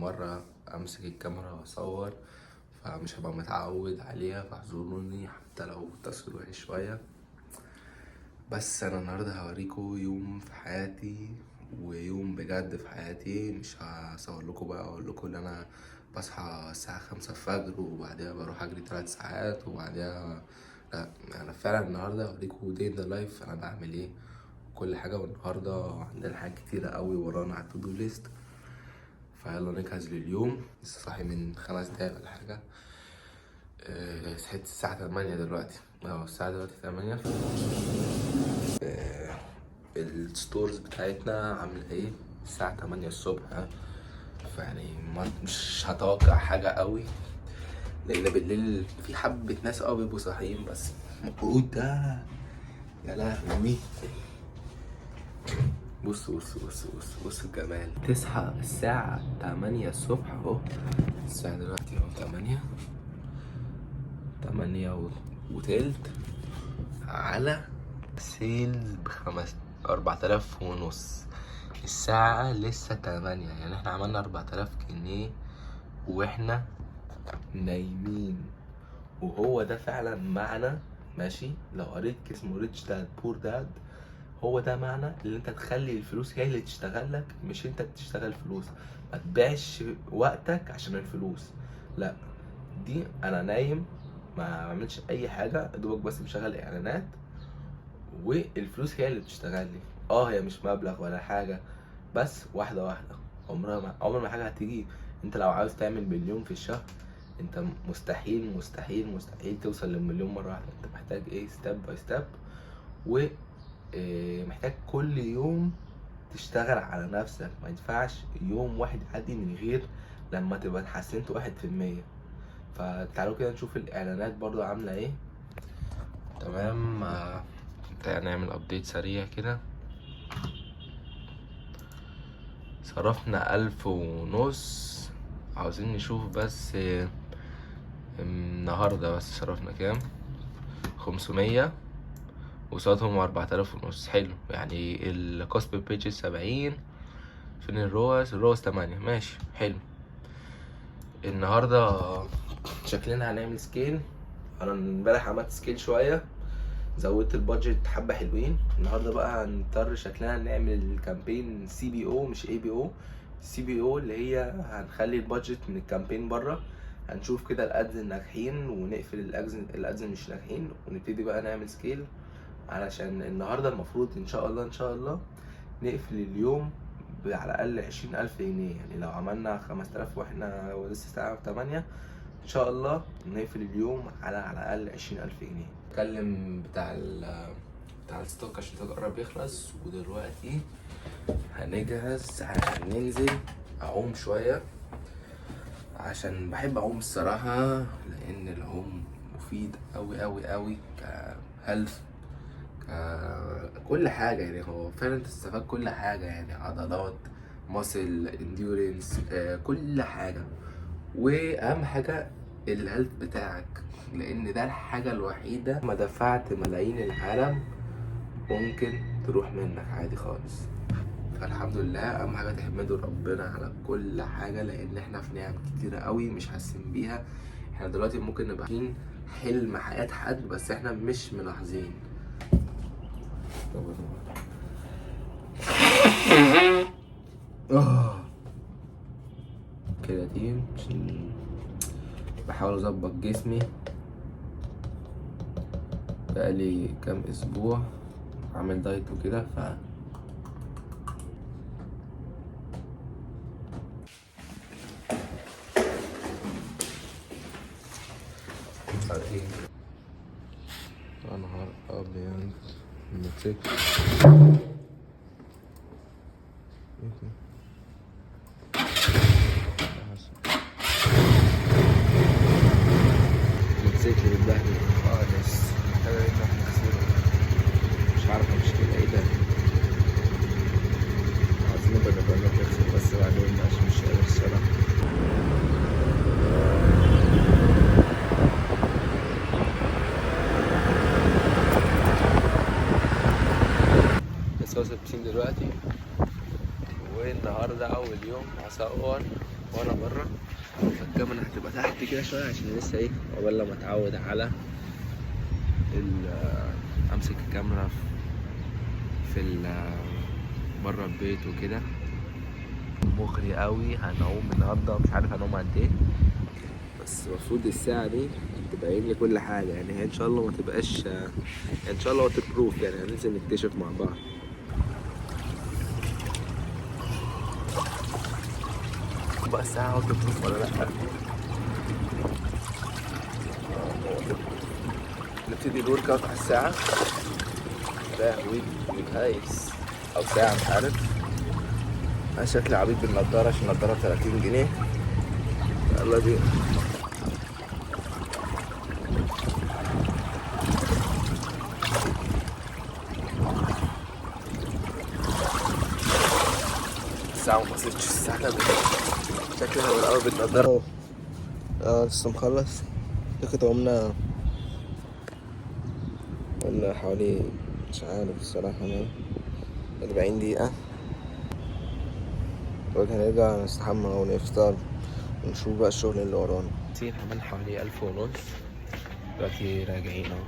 مرة امسك الكاميرا واصور، فمش هبقى متعود عليها، فاعذروني حتى لو التصوير وحش شوية. بس انا النهارده هوريكم يوم في حياتي، ويوم بجد في حياتي. مش هصور لكم بقى اقول لكم ان انا بصحى الساعة 5 الفجر وبعديها بروح اجري 3 ساعات وبعديها، لا، انا فعلا النهارده هوريكم day in the life، انا بعمل ايه كل حاجة. والنهارده عندنا حاجات كتيرة قوي ورانا على ال to do list، فيلا نجهز لليوم. لسه صاحي من 5 دقايق ولا حاجة. صحيت الساعة 8 دلوقتي، الساعة دلوقتي 8. ال stores بتاعتنا عاملة ايه الساعة 8 الصبح، ها؟ فيعني مش هتوقع حاجة قوي، لأن بالليل في حبة ناس بيبقوا صاحيين، بس المفروض ده يا لهوي. بص بص بص بص بص الجمال. تصحى الساعة 8 الصبح اهو، الساعة دلوقتي اهو 8 وتلت، على sales 4500. الساعة لسه 8، يعني احنا عملنا 4000 جنيه واحنا نايمين. وهو ده فعلا معنى، ماشي، لو قريت اسمه Rich Dad Poor Dad، هو ده معنى اللي انت تخلي الفلوس هي اللي تشتغل لك، مش انت تشتغل فلوس. ما تبيعش وقتك عشان الفلوس، لا، دي انا نايم ما بعملش اي حاجة، دوبك بس مشغل اعلانات والفلوس هي اللي بتشتغل لي. هي مش مبلغ ولا حاجة، بس واحدة واحدة. عمر ما حاجة هتيجي. انت لو عاوز تعمل مليون في الشهر، انت مستحيل مستحيل مستحيل توصل للمليون مرة واحدة. انت محتاج ايه؟ step by step، و محتاج كل يوم تشتغل على نفسك. ما ينفعش يوم واحد يعدي من غير لما تبقى اتحسنت 1%. فتعالوا كده نشوف الاعلانات برضو عاملة ايه. تمام، تعالى نعمل update سريع كده. صرفنا 1500، عاوزين نشوف بس، النهاردة بس صرفنا كام؟ 500 وصلتهم 4500. حلو، يعني ال cost per page 70. فين ال ROAS؟ ال ROAS 8، ماشي حلو. النهاردة شكلنا هنعمل scale. انا امبارح عملت scale شوية، زودت ال budget حبة حلوين. النهاردة بقى هنضطر شكلنا نعمل campaign CBO مش اي بي او. سي بي او اللي هي هنخلي ال budget من ال campaign بره، هنشوف كده ال ads الناجحين ونقفل ال ads مش ناجحين، ونبتدي بقى نعمل scale. علشان النهارده المفروض ان شاء الله ان شاء الله نقفل اليوم على الاقل 20,000 جنيه. يعني لو عملنا 5000 واحنا لسه الساعة 8، ان شاء الله نقفل اليوم على الاقل 20,000 جنيه. اتكلم بتاع ال stock عشان ده قرب يخلص. ودلوقتي هنجهز عشان ننزل اعوم شوية، عشان بحب اعوم الصراحة، لان العوم مفيد اوي اوي اوي ك health، كل حاجة. يعني هو فعلا تستفاد كل حاجة، يعني عضلات، muscle endurance، كل حاجة. واهم حاجة ال health بتاعك، لان ده الحاجة الوحيدة ما دفعت ملايين العالم ممكن تروح منك عادي خالص. فالحمد لله، اهم حاجة تحمدوا ربنا على كل حاجة، لان احنا في نعم كتيرة قوي مش حاسين بيها. احنا دلوقتي ممكن نبقى عايشين حلم حياة حد، بس احنا مش ملاحظين. كرياتين عشان بحاول اظبط جسمي، بقالي كام اسبوع عامل diet وكده. ف يا نهار ابيض، الموتوسيكل. ايه ده؟ الموتوسيكل بيتبهدل خالص، محتاج نروح نغسله. مش عارف المشكلة ايه ده، عايزين نبقى نروح نغسل بس بعدين عشان مش قادر الصراحة. لسه واصل البسين دلوقتي، والنهارده أول يوم هصور وانا بره، فالكاميرا هتبقى تحت كده شوية عشان لسه ايه عقبال لما اتعود على امسك الكاميرا في بره البيت وكده. مغري قوي. هنعوم النهارده، مش عارف هنعوم قد ايه، بس المفروض الساعة دي تبين لي كل حاجة يعني. هي ان شاء الله ما تبقاش ان شاء الله waterproof يعني. هننزل نكتشف مع بعض. بقى الساعة waterproof ولا لا؟ نبتدي ال workout على الساعة. لهوي هايس او ساعة مش عارف. انا شكلي عبيط بالنضارة عشان النضارة 30 جنيه. يلا بينا. الساعة ما وصلتش الساعة 8. شكلها هو الأول بالنضارة. لسه مخلص. كده قمنا حوالي مش عارف الصراحة أنا 40 دقيقة. دلوقتي هنرجع نستحمى ونفطر ونشوف بقى الشغل اللي ورانا. عملنا حوالي 1500 دلوقتي، راجعين اهو.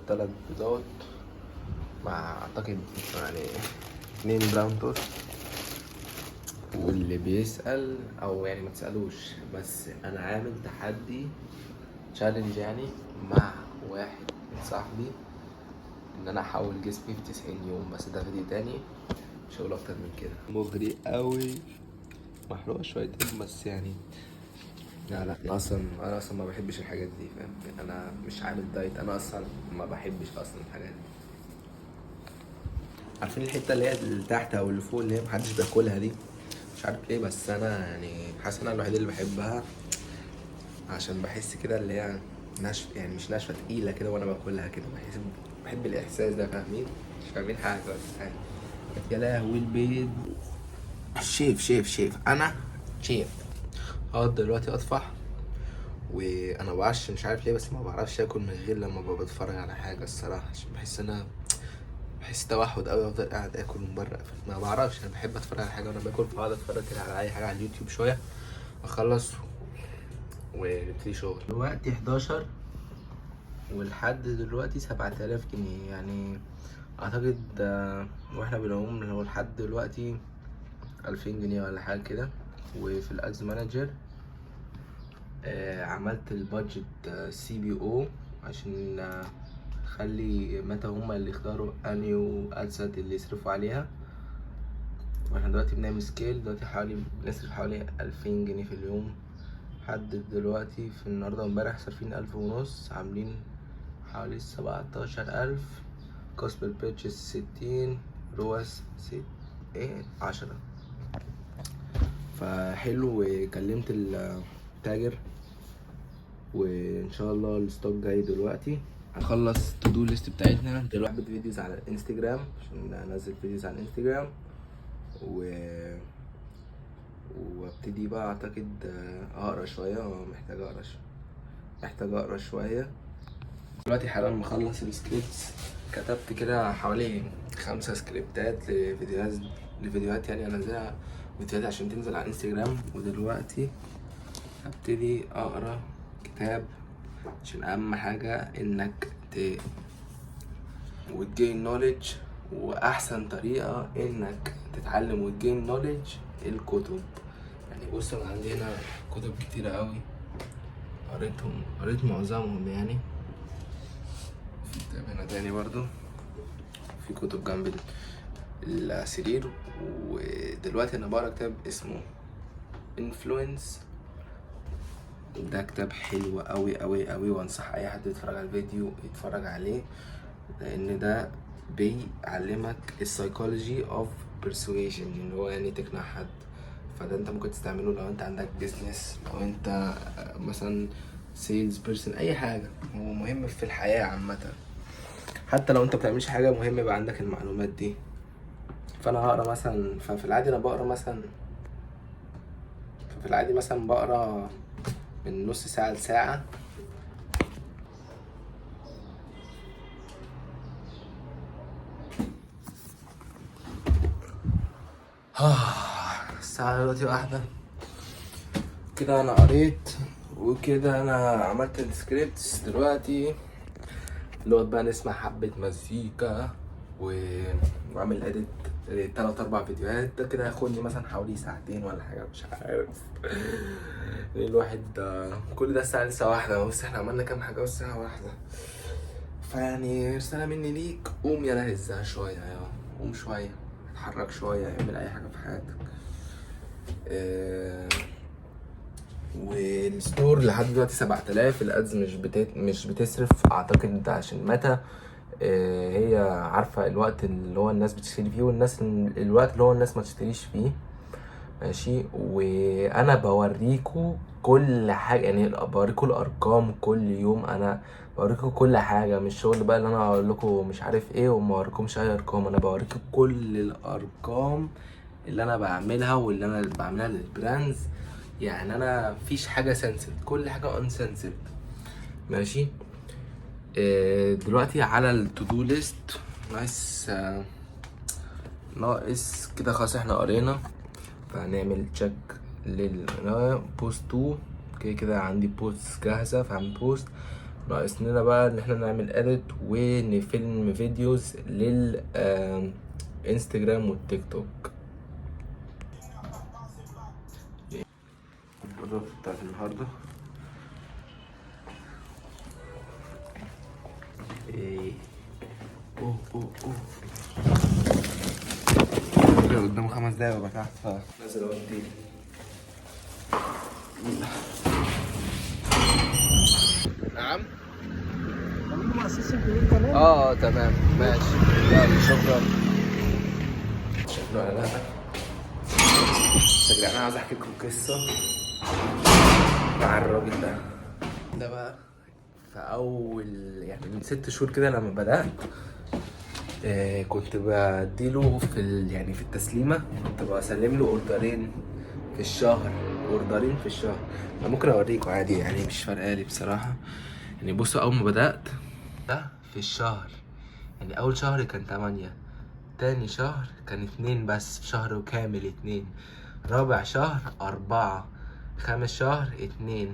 تلات بيضات مع اعتقد يعني 2 brown toast. واللي بيسأل او يعني ما تسألوش، بس انا عامل تحدي challenge يعني مع واحد صاحبي ان انا احول جسمي في 90 يوم، بس ده فيديو تاني مش هقول اكتر من كده. مغري قوي، محروقة شويتين بس يعني. لا لا، انا اصلا ما بحبش الحاجات دي، فاهم؟ انا مش عامل diet، انا اصلا ما بحبش اصلا الحاجات دي. عارفين الحتة اللي هي اللي تحت او اللي فوق اللي هي محدش بياكلها دي؟ مش عارف ليه، بس انا يعني حاسس ان انا الوحيد اللي بحبها، عشان بحس كده اللي هي ناشفة، يعني مش ناشفة، تقيلة كده وانا باكلها كده. بحب الاحساس ده، فاهمين؟ مش فاهمين حاجة بس يعني. يا لهوي البيض. شيف شيف شيف، انا شيف. هقعد دلوقتي اطفح، وانا بعرفش مش عارف ليه، بس ما بعرفش اكل من غير لما ببقى بتفرج على حاجة الصراحة، عشان بحس ان انا بحس توحد قوي افضل قاعد اكل من بره. ما بعرفش، انا بحب اتفرج على حاجة وانا باكل، فاقعد اتفرج كده على اي حاجة على اليوتيوب شوية، اخلص ونبتدي شغل. دلوقتي 11 ولحد دلوقتي 7000 جنيه يعني اعتقد، واحنا بنعوم هو لحد دلوقتي 2000 جنيه ولا حاجة كده. وفي ال ads manager، عملت ال budget CBO عشان اخلي متى هما اللي يختاروا انيو ad set اللي يصرفوا عليها. واحنا دلوقتي بنعمل scale، دلوقتي حوالي بنصرف حوالي 2000 جنيه في اليوم لحد دلوقتي. في النهاردة وامبارح صارفين 1500، عاملين حوالي 17000. cost per purchase 60، ROAS ست ايه 10، فحلو. وكلمت التاجر وان شاء الله ال stock جاي دلوقتي. هنخلص to do list بتاعتنا دلوقتي، videos على الانستجرام عشان انزل videos على الانستجرام وابتدي بقى اعتقد اقرا شويه. محتاج اقرا شوية، محتاج اقرا شوية. دلوقتي حالا مخلص ال scripts، كتبت كده حوالي 5 سكريبتات لفيديوهات يعني انزلها فيديوهات عشان تنزل على الانستجرام. ودلوقتي هبتدي اقرا كتاب، عشان اهم حاجة انك وت gain knowledge، واحسن طريقة انك تتعلم وت gain knowledge الكتب. يعني بص، انا عندي هنا كتب كتيرة قوي قريتهم، قريت معظمهم يعني. في كتاب هنا تاني برضو، في كتب جنب السرير. ودلوقتي انا بقرا كتاب اسمه Influence. ده كتاب حلو قوي قوي قوي، وانصح اي حد يتفرج على الفيديو يتفرج عليه، لان ده بيعلمك ال psychology of persuasion، اللي هو يعني تقنع حد. فده انت ممكن تستعمله لو انت عندك business، لو انت مثلا sales person، اي حاجة. هو مهم في الحياة عامة، حتى لو انت بتعملش حاجة مهم يبقى عندك المعلومات دي. فانا هقرا مثلا، ففي العادي انا بقرا مثلا، ففي العادي مثلا بقرا من نص ساعة لساعة. الساعة دلوقتي 1 كده، انا قريت وكده انا عملت ال scripts. دلوقتي نقعد بقى نسمع حبة مزيكا واعمل edit لتلات اربع فيديوهات. ده كده هياخدني مثلا حوالي ساعتين ولا حاجة، مش عارف. الواحد كل ده الساعة لسه 1، بس احنا عملنا كام حاجة والساعة 1. فيعني رسالة مني ليك، قوم يلا هزها شوية، يا قوم شوية، اتحرك شوية، اعمل أي حاجة في حياتك. وال store لحد دلوقتي 7000. ال ads مش بتصرف، اعتقد ده عشان متى هي عارفة الوقت اللي هو الناس بتشتري فيه والناس الوقت اللي هو الناس ما تشتريش فيه، ماشي. وانا بوريكو كل حاجة، يعني بوريكو الارقام كل يوم، انا بوريكو كل حاجة، مش شغل بقى اللي انا اقول لكم مش عارف ايه وما اوريكمش اي ارقام. انا بوريكو كل الارقام اللي انا بعملها واللي انا بعملها لل brands، يعني انا مفيش حاجة censored، كل حاجة uncensored، ماشي. دلوقتي على ال to do list ناقص كده خلاص، احنا قرينا، فهنعمل check لل post 2. كده كده عندي post جاهزة، فهعمل post. ناقص لنا بقى ان احنا نعمل edit ونفيلم videos لل انستجرام والتيك توك. الإضافة بتاعت النهاردة ايه؟ اوه اوه اوه، قدامه 5 دقايق وابقى تحت، فنزل اودي. نعم؟ تمام ماشي، يلا شكرا. شكرا. لا بس يا جدعان، انا عايز احكي لكم قصة مع الراجل ده. ده بقى في اول، يعني من 6 شهور كده لما بدأت، كنت بديله في يعني في التسليمة كنت بسلم له اوردرين في الشهر، اوردرين في الشهر. انا ممكن اوريكم عادي، يعني مش فارقالي بصراحة. يعني بصوا، اول ما بدأت ده في الشهر، يعني اول شهر كان 8، تاني شهر كان 2 بس، في شهر كامل 2، رابع شهر 4، خامس شهر 2،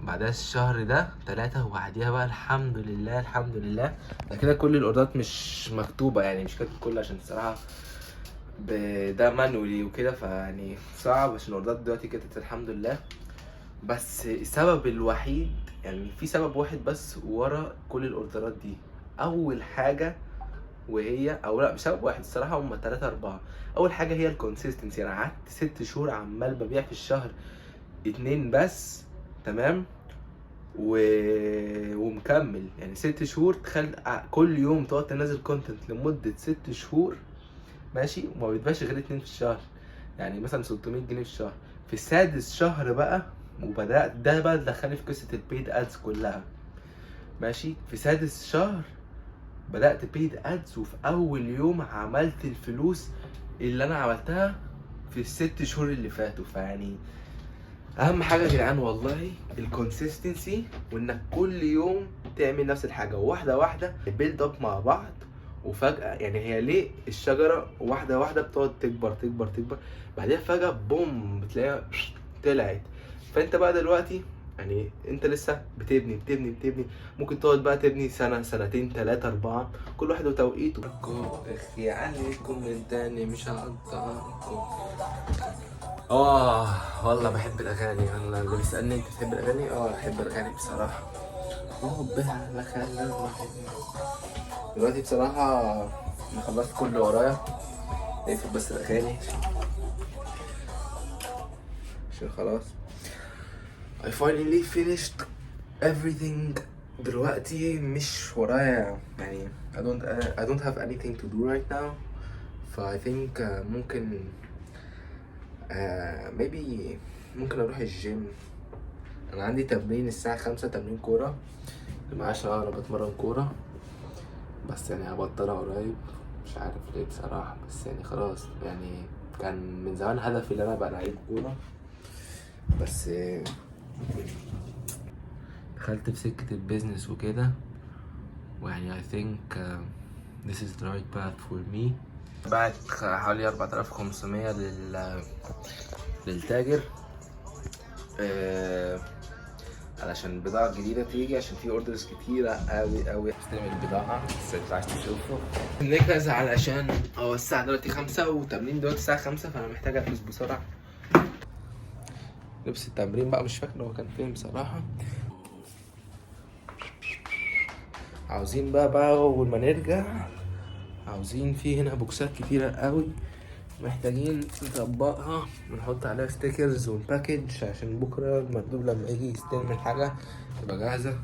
بعدها الشهر ده 3، وبعديها بقى الحمد لله الحمد لله. ده كده كل الاوردرات مش مكتوبة، يعني مش كاتب كله عشان الصراحة ده manually وكده، فيعني صعب عشان الاوردرات دلوقتي كده الحمد لله. بس السبب الوحيد، يعني في سبب واحد بس ورا كل الاوردرات دي، اول حاجة وهي، او لا مش سبب واحد الصراحة، هم 3 4. اول حاجة هي ال consistency. انا قعدت 6 شهور عمال ببيع في الشهر 2 بس، تمام، ومكمل يعني 6 شهور. تخيل كل يوم تقعد تنزل content لمدة 6 شهور، ماشي، وما بتبيعش غير 2 في الشهر، يعني مثلا 600 جنيه في الشهر. في السادس شهر بقى وبدأت، ده بقى دخلني في قصة ال paid ads كلها، ماشي. في سادس شهر بدأت paid ads، وفي أول يوم عملت الفلوس اللي أنا عملتها في ال6 شهور اللي فاتوا. فيعني أهم حاجة يا جدعان والله ال consistency، وإنك كل يوم تعمل نفس الحاجة واحدة واحدة، build up مع بعض. وفجأة يعني هي ليه الشجرة واحدة واحدة بتقعد تكبر تكبر تكبر، بعدين فجأة boom بتلاقيها طلعت. فانت بقى دلوقتي يعني انت لسه بتبني بتبني بتبني، ممكن تقعد بقى تبني سنة سنتين 3 4، كل واحد وتوقيته. اخي عليكم من تاني مش هقطعكم. والله بحب الاغاني. انا اللي بيسألني انت بتحب الاغاني؟ بحب الاغاني بصراحة. دلوقتي بصراحة انا خلصت كل اللي ورايا، اقفل بس الاغاني عشان خلاص I finally finished everything. دلوقتي مش ورايا، يعني I don't have anything to do right now. ف I think ممكن maybe ممكن اروح الجيم. انا عندي تمرين الساعة 5، تمرين كورة، عشان انا بتمرن كورة، بس يعني هبطلها قريب، مش عارف ليه بصراحة، بس يعني خلاص، يعني كان من زمان هدفي ان انا ابقى لعيب كورة، بس دخلت في سكة ال business وكده، ويعني I think this is the right path for me. بعت حوالي 4500 للتاجر علشان البضاعة الجديدة تيجي، عشان في orders كتيرة قوي قوي. استلم البضاعة بس انت عايز تشوفه نجهز، علشان هو الساعة دلوقتي 5 وتمرين دلوقتي الساعة 5، فأنا محتاج ألبس بسرعة لبس التمرين بقى. مش فاكر هو كان فين بصراحة. عاوزين بقى أول ما نرجع، عاوزين في هنا بوكسات كتيرة قوي محتاجين نطبقها ونحط عليها stickers ون package، عشان بكرة المندوب لما يجي يستلم الحاجة تبقى جاهزة.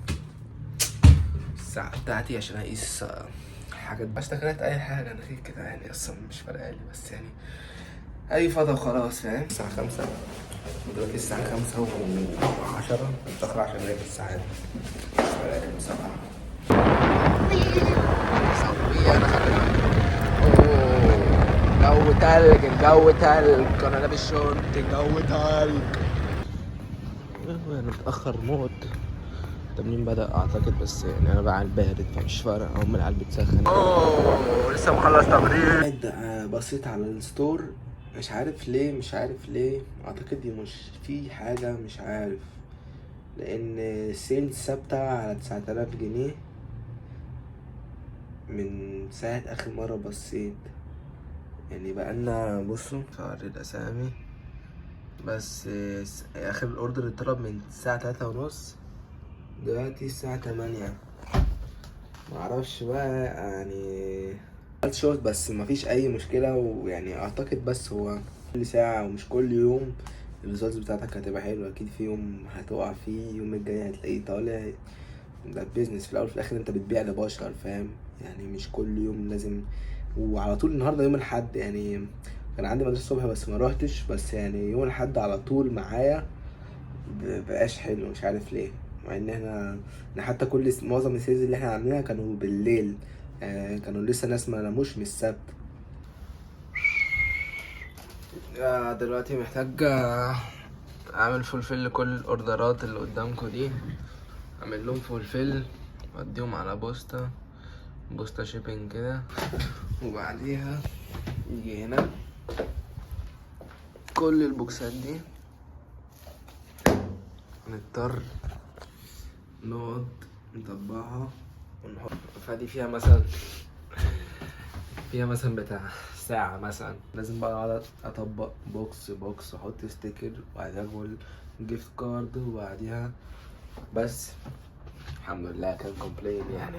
الساعة بتاعتي عشان اقيس حاجات، ما اشتغلت اي حاجة انا كده كده يعني اصلا مش فارقة لي، بس يعني اي فضا وخلاص، فاهم. الساعة 5 دلوقتي، الساعة 5:10، متأخر 10 دقايق الساعات، مش فارقة لي بصراحة. جو تلج، الجو تلج، انا لابس شورت، الجو تلج. انا متأخر موت. التمرين بدأ اعتقد، بس يعني انا بقى على البارد فمش فارق، اول ما العيال بتسخن. اوه لسه مخلص تمرين. بصيت على ال store، مش عارف ليه، مش عارف ليه، اعتقد دي مش في حاجة، مش عارف، لان ال sales ثابتة على 9000 جنيه من ساعة اخر مرة بصيت، يعني بقالنا، بصوا شهر الاسامي بس. اخر ال order اتطلب من الساعة 3:30، دلوقتي الساعة 8. معرفش بقى يعني، عملت شورت بس مفيش اي مشكلة، ويعني اعتقد بس هو كل ساعة ومش كل يوم ال results بتاعتك هتبقى حلوة، اكيد في يوم هتقع فيه، يوم الجاي هتلاقيه طالع. ده business في الاول وفي الاخر، انت بتبيع لبشر، فاهم يعني، مش كل يوم لازم وعلى طول. النهارده يوم الاحد، يعني كان عندي مدرسة الصبح بس ما روحتش، بس يعني يوم الاحد على طول معايا بقاش حلو، مش عارف ليه، مع ان احنا إن حتى كل معظم ال sales اللي احنا عاملينها كانوا بالليل، كانوا لسه ناس ما ناموش من السبت. دلوقتي محتاج اعمل fulfill لكل الاوردرات اللي قدامكم دي، اعمل لهم fulfill واديهم على بوستا shipping كده، وبعديها يجي هنا كل البوكسات دي نضطر نقعد نطبعها ونحط. فدي فيها مثلا بتاع ساعة مثلا، لازم بقى اقعد اطبق box box، احط sticker، وبعدها اقول gift card، وبعديها بس. الحمد لله كان complain. يعني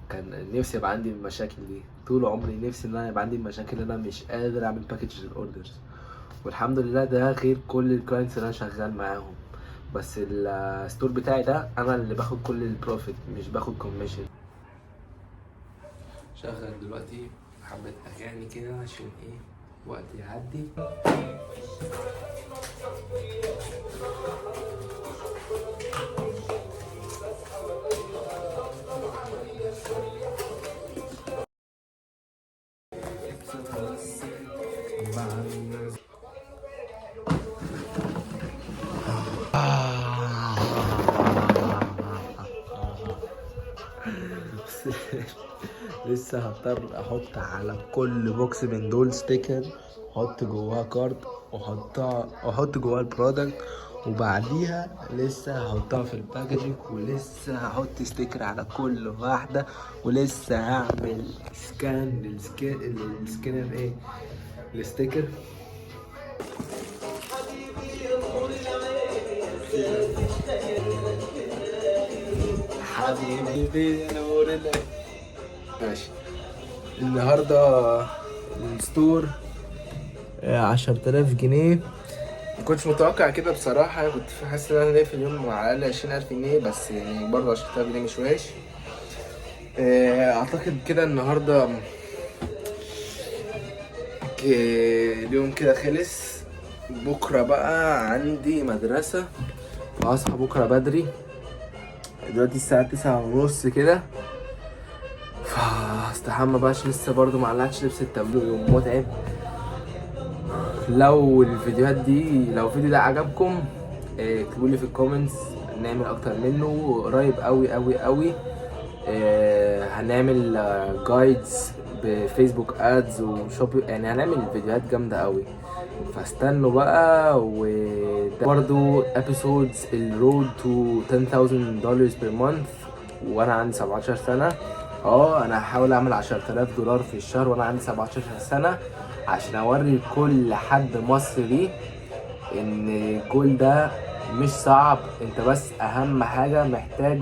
كان نفسي يبقى عندي المشاكل دي طول عمري، نفسي ان انا يبقى عندي المشاكل ان انا مش قادر اعمل package لل orders، والحمد لله ده غير كل ال clients اللي انا شغال معاهم، بس ال store بتاعي ده انا اللي باخد كل ال profit، مش باخد commission. شغل دلوقتي حبة اغاني كده عشان ايه وقت يعدي. لسه هضطر احط على كل box من دول sticker، احط جواها card، واحط جواها ال product، وبعديها لسه هحطها في ال packaging، ولسه هحط sticker على كل واحدة، ولسه هعمل scan لل scanner ايه ال sticker. حبيبي نور الله. ماشي، النهارده ال store 10000 جنيه، ما كنتش متوقع كده بصراحة، كنت حاسس ان انا في اليوم على الأقل 20000 جنيه، بس يعني برضه 10000 جنيه مش وحش. اعتقد كده النهارده اليوم كده خلص. بكرة بقى عندي مدرسة، فهصحى بكرة بدري، دلوقتي الساعة 9:30 كده، فاستحمى بقى عشان لسه برضه معلقتش لبس التمرين، يوم متعب. لو الفيديوهات دي، لو الفيديو ده عجبكم اكتبوا لي في ال comments نعمل اكتر منه. قريب قوي قوي قوي هنعمل guides ب Facebook ads و shop، يعني هنعمل فيديوهات جامدة قوي، فاستنوا بقى. وده برضو episodes ال road to $10,000 per month وانا عندي 17 سنه. انا هحاول اعمل $10,000 في الشهر وانا عندي 17 سنه، عشان اوري كل حد مصري ان الجول ده مش صعب. انت بس اهم حاجة محتاج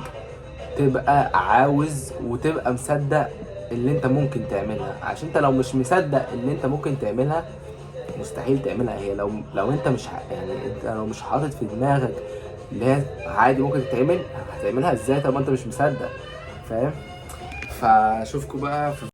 تبقى عاوز وتبقى مصدق اللي انت ممكن تعملها، عشان انت لو مش مصدق اللي انت ممكن تعملها مستحيل تعملها. هي لو انت مش يعني انت لو مش حاطط في دماغك اللي هي عادي ممكن تتعمل، هتعملها ازاي؟ طب ما انت مش مصدق، فاهم؟ فاشوفكم بقى في